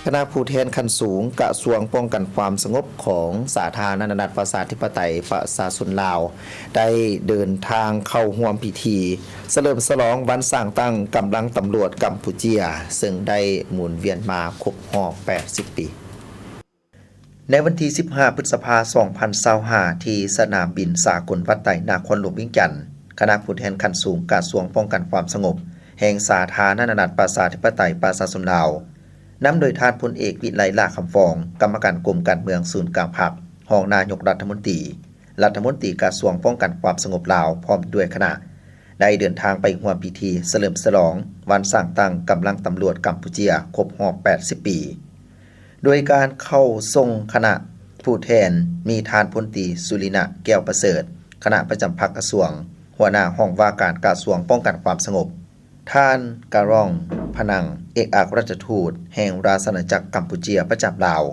ຄະນະຜູ້ແທນຂັ້ນສູງກະຊວງປ້ອງກັນຄວາມສະຫງົບຂອງສາທາລະນະລັດປະຊາທິປະໄຕປະຊາຊົນລາວ ໄດ້ເດີນທາງເຂົ້າຮ່ວມພິທີສະເຫຼີມສະຫຼອງວັນສ້າງຕັ້ງກຳລັງຕຳຫຼວດກຳປູເຈຍ ເຊິ່ງໄດ້ໝູນວຽນມາຄົບຮອບແປດສິບປີ. ໃນວັນທີສິບຫ້າ ພຶດສະພາ ສອງພັນຊາວຫ້າ ທີ່ສະໜາມບິນສາກົນວັດໄຕ ນະຄອນຫຼວງວຽງຈັນ, ຄະນະຜູ້ແທນຂັ້ນສູງກະຊວງປ້ອງກັນຄວາມສະຫງົບແຫ່ງສາທາລະນະລັດປະຊາທິປະໄຕປະຊາຊົນລາວ ນຳໂດຍທ່ານພົນເອກ ວິໄລ ຫຼ້າຄຳຟອງ, ກຳມະການກົມການເມືອງສູນກາງພັກ, ຮອງນາຍົກລັດຖະມົນຕີ, ລັດຖະມົນຕີກະຊວງປ້ອງກັນຄວາມສະຫງົບລາວ ພ້ອມດ້ວຍຄະນະ ໄດ້ເດີນທາງໄປຮ່ວມພິທີສະເຫຼີມສະຫຼອງວັນສ້າງຕັ້ງກຳລັງຕຳຫຼວດກຳປູເຈຍຄົບຮອບແປດສິບປີ. ໂດຍການເຂົ້າສົ່ງຄະນະຜູ້ແທນ ມີທ່ານພົນຕີ ສຸລິນະ ແກ້ວປະເສີດ, ຄະນະປະຈຳພັກກະຊວງ, ຫົວໜ້າຫ້ອງວ່າການກະຊວງປ້ອງກັນຄວາມສະຫງົບ, ທ່ານ ກາຣອງ ພະນັງ, ເອກອັກຄະລັດຖະທູດແຫ່ງລາຊະອານາຈັກກຳປູເຈຍປະຈຳລາວ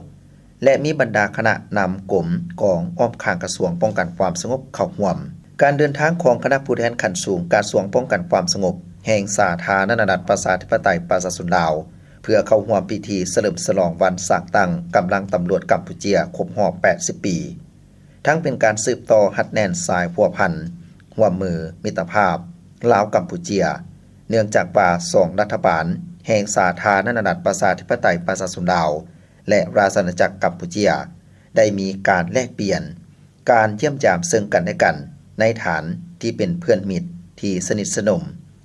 ແລະ ມີບັນດາຄະນະນຳກົມກອງອ້ອມຂ້າງກະຊວງປ້ອງກັນຄວາມສະຫງົບເຂົ້າຮ່ວມ. ການເດີນທາງຂອງຄະນະຜູ້ແທນຂັ້ນສູງກະຊວງປ້ອງກັນຄວາມສະຫງົບແຫ່ງສາທາລະນະລັດປະຊາທິປະໄຕປະຊາຊົນລາວ ເພື່ອເຂົ້າຮ່ວມພິທີສະເຫຼີມສະຫຼອງວັນສ້າງຕັ້ງກຳລັງຕຳຫຼວດກຳປູເຈຍຄົບຮອບແປດສິບປີ ທັງເປັນການສືບຕໍ່ຮັດແໜ້ນສາຍພົວພັນຮ່ວມມືມິດຕະພາບລາວ-ກຳປູເຈຍ ເນື່ອງຈາກວ່າສອງລັດຖະບານແຫ່ງສາທາລະນະລັດປະຊາທິປະໄຕປະຊາຊົນລາວ ແລະ ລາຊະອານາຈັກກຳປູເຈຍ ໄດ້ມີການແລກປ່ຽນ ການຢ້ຽມຢາມເຊິ່ງກັນແລະກັນ ໃນຖານທີ່ເປັນເພື່ອນມິດທີ່ສະໜິດສະໜົມ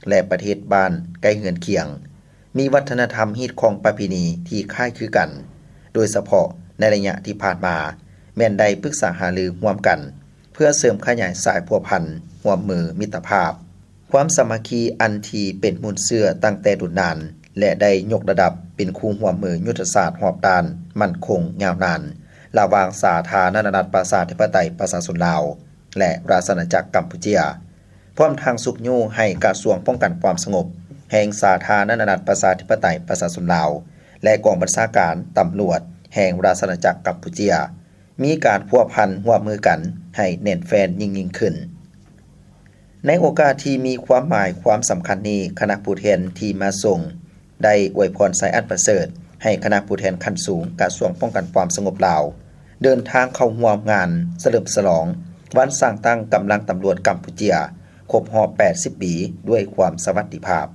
ແລະ ປະເທດບ້ານໃກ້ເຮືອນຄຽງ ມີວັດທະນະທຳຮີດຄອງປະເພນີທີ່ຄ້າຍຄືກັນ, ໂດຍສະເພາະໃນໄລຍະທີ່ຜ່ານມາ ແມ່ນໄດ້ປຶກສາຫາລືຮ່ວມກັນ ເພື່ອເສີມຂະຫຍາຍສາຍພົວພັນຮ່ວມມືມິດຕະພາບ, ຄວາມສາມັກຄີອັນທີ່ເປັນມູນເຊື້ອຕັ້ງແຕ່ດົນນານ ແລະ ໄດ້ຍົກລະດັບເປັນຄູ່ຮ່ວມມືຍຸດທະສາດຮອບດ້ານໝັ້ນຄົງຍາວນານ ລະຫວ່າງສາທາລະນະລັດປະຊາທິປະໄຕປະຊາຊົນລາວ ແລະ ລາຊະອານາຈັກກຳປູເຈຍ, ພ້ອມທັງຊຸກຍູ້ໃຫ້ກະຊວງປ້ອງກັນຄວາມສະຫງົບແຫ່ງສາທາລະນະລັດປະຊາທິປະໄຕປະຊາຊົນລາວ ແລະ ກອງບັນຊາການຕຳຫຼວດແຫ່ງລາຊະອານາຈັກກຳປູເຈຍ ມີການພົວພັນຮ່ວມມືກັນໃຫ້ແໜ້ນແຟ້ນຍິ່ງໆຂຶ້ນ. ໃນໂອກາດທີ່ມີຄວາມໝາຍຄວາມສຳຄັນນີ້, ຄະນະຜູ້ແທນທີ່ມາສົ່ງ ໄດ້ອວຍພອນໄຊອັນປະເສີດໃຫ້ຄະນະຜູ້ແທນຂັ້ນສູງກະຊວງປ້ອງກັນຄວາມສະຫງົບລາວ ເດີນທາງເຂົ້າຮ່ວມງານສະເຫຼີມສະຫຼອງວັນສ້າງຕັ້ງກຳລັງຕຳຫຼວດກຳປູເຈຍຄົບຮອບແປດສິບປີ ດ້ວຍຄວາມສະຫວັດດີພາບ.